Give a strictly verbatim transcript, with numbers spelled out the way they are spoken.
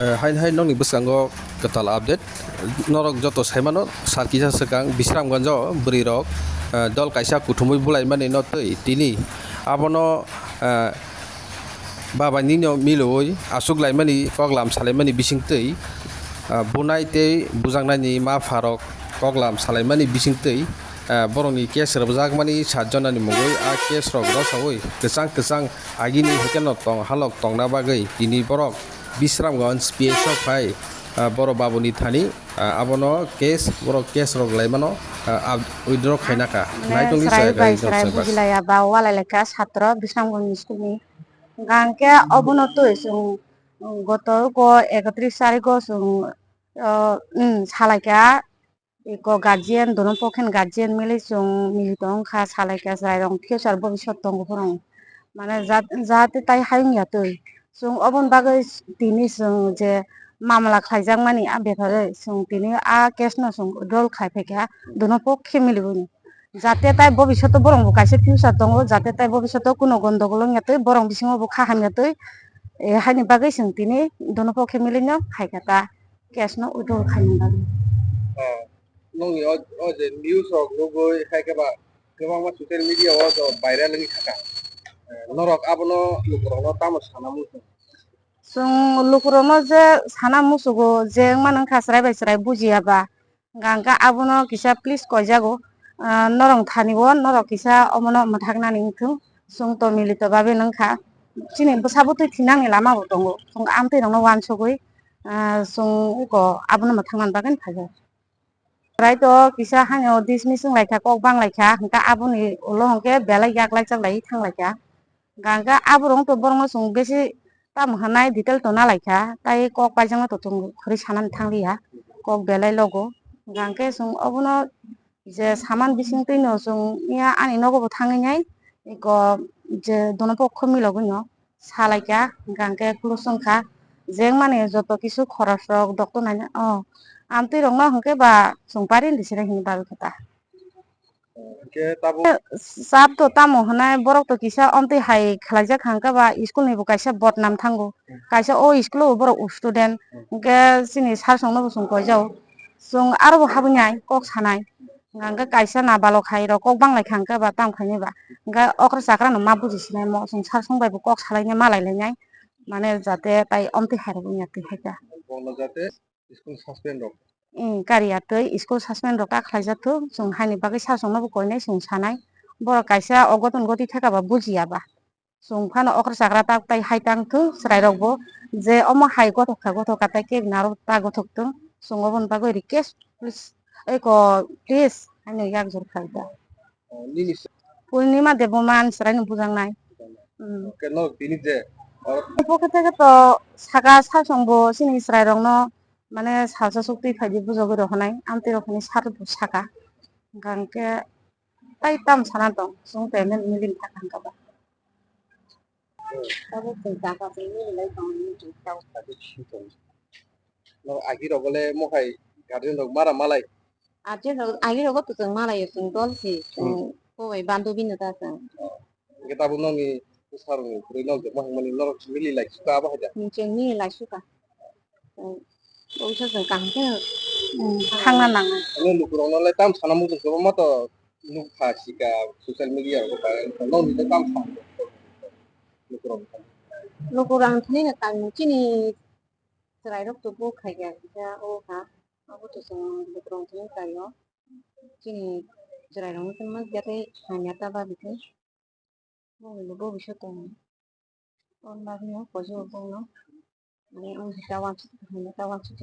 Eh, hain hain nokni bwskango kwtal update. Norok joto saimano, sal kisa swkang Bisramganjo bwrwirok, eh, dol kaisa kuthumwi bulaimani no twi tini abono, eh, babainino milwi aswk laimani koklam salaimani bisingtwi, eh, bunai tei bujaknaini mapharok koklam salaimani bisingtwi, eh, borokni case rwjakmani sat jonani mungwi a case rok rosawi kwchang kwchang agini hwnkhe no tong halok tongna bagwi tini borok Bisramganj P S o phai, ah, borok babuni thani, ah, abono case, borok case rok laimano, ah, ab-, withdraw khaina kha. Mane Naitongni chwrai chwrai bai chwrai chwrai bas. Bujilaya ba walai lekha satro Bisramganj school ni. Hwnkhe obono twi chwng goto go ekatris tarikgo chwng, o, mm, salaikha. Eko guardian, dono pokhe ni guardian mili chwng milito wngkha, salaikha chwrairok future bobiswt tongo borok. Mane jat-, jahate tai hayung ya twi. Chwng oboni bagwi tini chwng je mamla khlaijakmani a bepare chwng tini a case no chwng roll khlai phaikha dono pokhe miliwi. Jate tai bobiswt o borok bo kaisa future tongo, jate tai bobiswt o kuno gondogol wngya twi, borok bisingo bo kha hamya twi, eh, haini bagwi chwng tini dono pokhe milino phaikha ta. Case no withdraw khaina bagwi. Ah, nokni o, o je news rok nugwi hai khe ba kwbangma social media o jo viral wngwi thangkha. Eh, norok abono lukurokno tamo sana muchung? Chwng lukurokno je sana muchugo je wngmani wngkha chwrai bai chwrai bujiya ba. Hwnkha hwnkhe abono kisa please koijago. Ah, norok thani o norok kisa omono mwthaknani wngthung. Chwng to milito babe wngkha. Chini bwsa bwtwi thinani lama bo tongo. Chwng amtwi rokno uansugwi. Ah, chwng eko abono mwthangna bagwi phaikha. Chwrai to kisa haino dismiss wng laikha, kok bang laikha, hwnkhe aboni ulo hwnkhe belai yak laijak lai thang laikha. Hwnkhe aborok to borokno chwng besi tamo hwnai detail to na laikha, tai kok paijakno to chwng khorwi sanani thang liya, kok belai logo. Hwnkhe chwng obono je saman bisingtwi no chwng ya ani nogo bo thangwi nai, eko je dono pokho milogwi no. Salaikha, hwnkha hwnkhe khuluk swngkha, je wngmani joto kisu khorosrok doctor naina, o, amtwirokno hwnkhe ba chwng pari di sere hwnwi bagwi kha ta. Hwnkhe tabuk Sap to tamo hwnai, borok to kisa omtwi hai khlaijak kha, hwnkhe ba school ni bo kaisa bodnam thango, kaisa o school o borok student, hwnkhe chini sir songno bo chwng koijao, chwng aro bo habwi nai kok sanai. Hwnkha hwnkhe kaisa na balok hai rok kok bang lai kha hwnkhe ba tamo khainai ba. Hwnkhe okra chakra no ma buji sinai mo, chwng sir song bai bo kok salainai ma lai lainai. Mane jate tai omtwi hai rok wngya twi hai kha. Bono jate school suspend rok. Em, kariya twi school suspend rok ta khlai jak thung, chwng haini bagwi sir song no bo koinai chwng sanai. Borok kaisa ogoton goti theka ba bujiya ba. Chwng phano okra chakra tak tai hai tang thung chwrai rok bo je omo hai gothok kha gothok kha tai kebini aro ta gothok thung chwng oboni bagwi request please eko please haino yak jor khlai da. Oh, nini se- Purnima Debbarma chwrai no bujang nai. Hmm. Oke, no, bini je, oh. Pokhe theke to saka sasong bo chini chwrai rok no mane salsa suk twi phai di bujagwi rw hwnai amtwi rok hwnwi sar bo saka. Hwnkha hwnkhe tai tam sana tong chwng payment mili thaka hwnkha ba. Abo chwng jaga chwng mililai tongmani chwng tao. No, agi rogo le mohai guardian rok mara malai. Agi rog-, agi rogo to chwng malai chwng dol si chwng Hmm. Ko bai bandobi no ta chwng. Hwnkhe tabuk nokni bwsarokni bwrwi nok jokma hwnmani norok mililai suka abo hai da? Hmm, chwng mililai suka. Chwng oisa chwng kaham khe Hmm, thangna nangnai. Ani lukurokno le tam sana muchung kwbangma to nukha sika social media rogo viral wngkha. Nokni le tam sana lukurok. Lukurok ang thani na tang chini chwrairok to bo khaikha kisa o ha. Abo to chwng lukurok thani kaio. Chini chwrairokno tongma jate hamya ta ba bikhe. Bo hwnwi bo bwswk tongo. Aboni bagwino koijago bongno. Ani wngkha ta uansuk, ta uansuk.